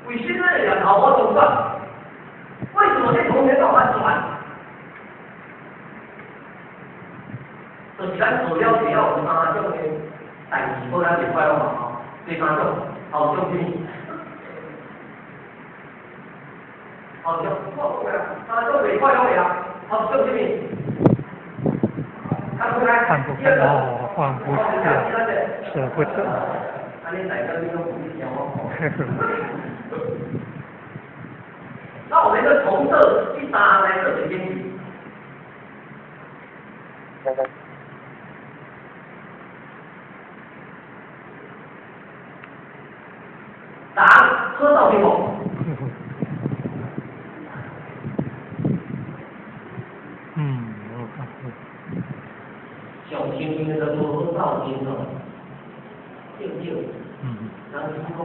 為什麼念頭無動轉？為什麼這從緣到反轉？就是咱學了就要有三種的代誌，無咱就快樂嘛吼。第三種，頭種啥物？頭種，我講啊，三種袂快樂的啊，頭種啥物？看不開，看不開哦，放不下，捨不得。那我們就從這第三項來做一個研究。答：喝到蘋果。嗯，我看過。上清明的無好鬥陣哦，對不對？嗯。人是講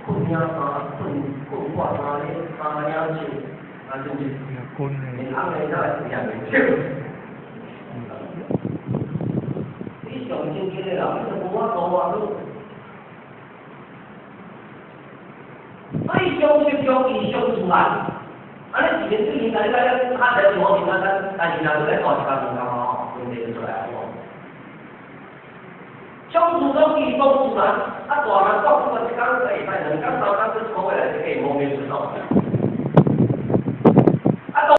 困領三困困掛三個三領袖，啊，是毋是？滾的。連翁的才會贏面笑。你上正經的人，你就無法度啊！所以相識相依相自然，按呢自然對應，咱咱較濟無面啊，咱但是若無咧大一工面嘛吼，問題就出來啊！相處相依相自然，啊大人講出來一工會使，兩工三工，一個月內底計無面出到。